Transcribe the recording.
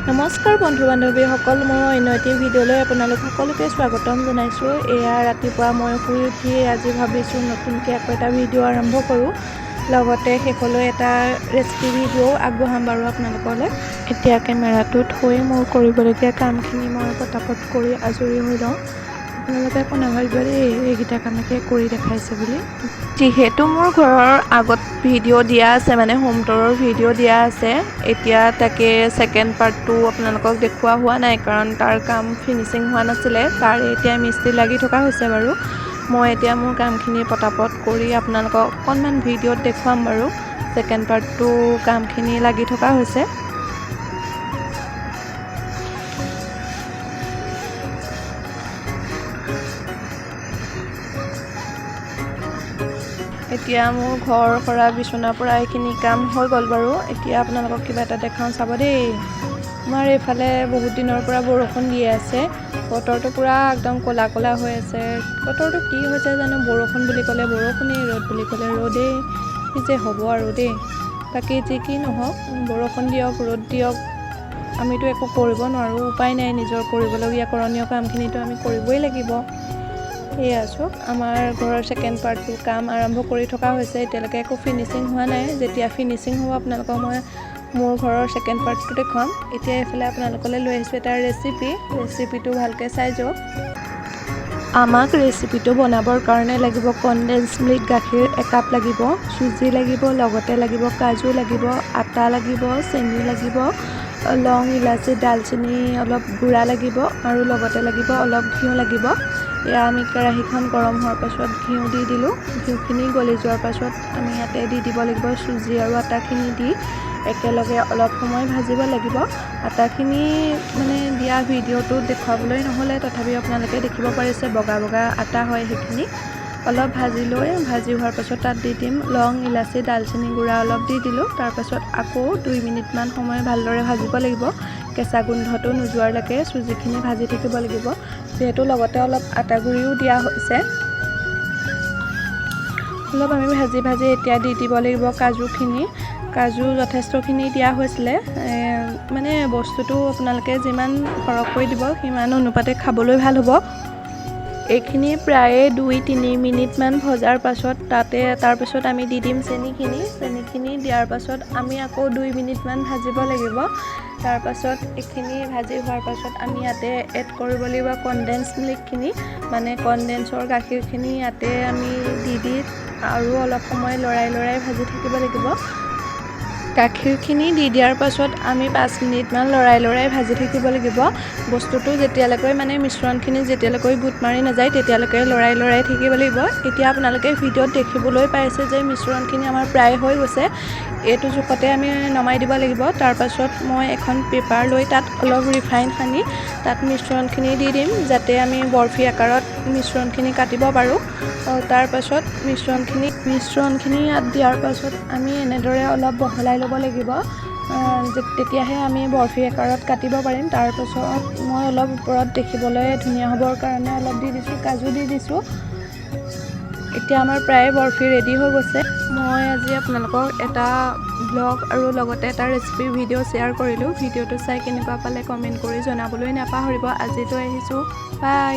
নমস্কাৰ বন্ধু বান্ধৱীসকল, মোৰ অন্য এটি ভিডিঅ'লৈ আপোনালোক সকলোকে স্বাগতম জনাইছোঁ। এয়া ৰাতিপুৱা মই শুই উঠি আজি ভাবিছোঁ নতুনকৈ আকৌ এটা ভিডিঅ' আৰম্ভ কৰোঁ, লগতে শেষলৈ এটা ৰেচিপি ভিডিঅ'ও আগবঢ়াম বাৰু আপোনালোকলৈ। এতিয়া কেমেৰাটো থৈ মোৰ কৰিবলগীয়া কামখিনি মই পটাপট কৰি আজৰি হৈ লওঁ। আপোনালোকে একো নাভাবিব দেই, এইকেইটা কামকে কৰি দেখাইছে বুলি। যিহেতু মোৰ ঘৰৰ আগত ভিডিঅ' দিয়া আছে, মানে হোম টুৰৰ ভিডিঅ' দিয়া আছে, এতিয়া তাকে ছেকেণ্ড পাৰ্টটো আপোনালোকক দেখুওৱা হোৱা নাই, কাৰণ তাৰ কাম ফিনিচিং হোৱা নাছিলে। তাৰে এতিয়া মিস্ত্ৰী লাগি থকা হৈছে বাৰু। মই এতিয়া মোৰ কামখিনি পটাপট কৰি আপোনালোকক অকণমান ভিডিঅ'ত দেখুৱাম বাৰু। ছেকেণ্ড পাৰ্টটো কামখিনি লাগি থকা হৈছে। এতিয়া মোৰ ঘৰ সৰা, বিচনাৰ পৰা এইখিনি কাম হৈ গ'ল বাৰু। এতিয়া আপোনালোকক কিবা এটা দেখাওঁ, চাব দেই। আমাৰ এইফালে বহুত দিনৰ পৰা বৰষুণ দি আছে। বতৰটো পূৰা একদম ক'লা ক'লা হৈ আছে। বতৰটো কি হৈছে জানো? বৰষুণ বুলি ক'লে বৰষুণেই, ৰ'দ বুলি ক'লে ৰ'দেই। কি যে হ'ব আৰু দেই। বাকী যি কি নহওক, বৰষুণ দিয়ক, ৰ'দ দিয়ক, আমিতো একো কৰিব নোৱাৰোঁ, উপায় নাই। নিজৰ কৰিবলগীয়া কৰণীয় কামখিনিতো আমি কৰিবই লাগিব। এয়া চাওক, আমাৰ ঘৰৰ ছেকেণ্ড পাৰ্টটো কাম আৰম্ভ কৰি থকা হৈছে। এতিয়ালৈকে একো ফিনিচিং হোৱা নাই। যেতিয়া ফিনিচিং হ'ব, আপোনালোকক মই মোৰ ঘৰৰ ছেকেণ্ড পাৰ্টটো দেখুৱাম। এতিয়া এইফালে আপোনালোকলৈ লৈ আহিছোঁ এটা ৰেচিপি। ৰেচিপিটো ভালকৈ চাই যাওক। আমাক ৰেচিপিটো বনাবৰ কাৰণে লাগিব কনডেন্স মিল্ক, গাখীৰ একাপ লাগিব, চুজি লাগিব, লগতে লাগিব কাজু লাগিব, আটা লাগিব, চেনি লাগিব, লং, ইলাচি, ডালচেনি অলপ গুড়া লাগিব আৰু লগতে লাগিব অলপ ঘিউ লাগিব। এয়া আমি কেৰাহীখন গৰম হোৱাৰ পাছত ঘিউ দি দিলোঁ। ঘিউখিনি গলি যোৱাৰ পাছত আমি ইয়াতে দি দিব লাগিব চুজি আৰু আটাখিনি। দি একেলগে অলপ সময় ভাজিব লাগিব। আটাখিনি মানে দিয়া ভিডিঅ'টোত দেখুৱাবলৈ নহ'লে, তথাপিও আপোনালোকে দেখিব পাৰিছে, বগা বগা আটা হয়। সেইখিনি অলপ ভাজি লৈ, ভাজি হোৱাৰ পাছত তাত দি দিম লং, ইলাচি, ডালচেনি গুড়া অলপ দি দিলোঁ। তাৰপাছত আকৌ 2 মিনিটমান সময় ভালদৰে ভাজিব লাগিব। কেঁচা গোন্ধটো নোযোৱালৈকে চুজিখিনি ভাজি থাকিব লাগিব, যিহেতু লগতে অলপ আটা গুড়িও দিয়া হৈছে। অলপ আমি ভাজি ভাজি এতিয়া দি দিব লাগিব কাজুখিনি। কাজু যথেষ্টখিনি দিয়া হৈছিলে। মানে বস্তুটো আপোনালোকে যিমান সৰহকৈ দিব, সিমান অনুপাতে খাবলৈ ভাল হ'ব। এইখিনি প্ৰায়ে 2-3 মিনিটমান ভজাৰ পাছত তাতে তাৰপাছত আমি দি দিম চেনিখিনি। চেনিখিনি দিয়াৰ পাছত আমি আকৌ 2 মিনিটমান ভাজিব লাগিব। তাৰপাছত এইখিনি ভাজি হোৱাৰ পাছত আমি ইয়াতে এড কৰিব লাগিব কনডেন্স মিল্কখিনি, মানে কনডেন্সৰ গাখীৰখিনি। ইয়াতে আমি দি দি আৰু অলপ সময় লৰাই লৰাই ভাজি থাকিব লাগিব। গাখীৰখিনি দি দিয়াৰ পাছত আমি 5 মিনিটমান লৰাই লৰাই ভাজি থাকিব লাগিব। বস্তুটো যেতিয়ালৈকে, মানে মিশ্ৰণখিনি যেতিয়ালৈকে গোট মাৰি নাযায়, তেতিয়ালৈকে লৰাই লৰাই থাকিব লাগিব। এতিয়া আপোনালোকে ভিডিঅ'ত দেখিবলৈ পাইছে যে মিশ্ৰণখিনি আমাৰ প্ৰায় হৈ গৈছে। এইটো জোখতে আমি নমাই দিব লাগিব। তাৰপাছত মই এখন পেপাৰ লৈ তাত অলপ ৰিফাইন সানি তাত মিশ্ৰণখিনি দি দিম, যাতে আমি বৰফি আকাৰত মিশ্ৰণখিনি কাটিব পাৰোঁ। তাৰপাছত মিশ্ৰণখিনি ইয়াত দিয়াৰ পাছত আমি এনেদৰে অলপ বহলাই ল'ব লাগিব, তেতিয়াহে আমি বৰফি আকাৰত কাটিব পাৰিম। তাৰপাছত মই অলপ ওপৰত দেখিবলৈ ধুনীয়া হ'বৰ কাৰণে অলপ দি দিছোঁ, কাজু দি দিছোঁ। এতিয়া আমাৰ প্ৰায় বৰফি ৰেডি হৈ গৈছে। মই আজি আপোনালোকক এটা ব্লগ আৰু লগতে এটা ৰেচিপিৰ ভিডিঅ' শ্বেয়াৰ কৰিলোঁ। ভিডিঅ'টো চাই কেনেকুৱা পালে কমেণ্ট কৰি জনাবলৈ নাপাহৰিব। আজিলৈ আহিছোঁ, বাই।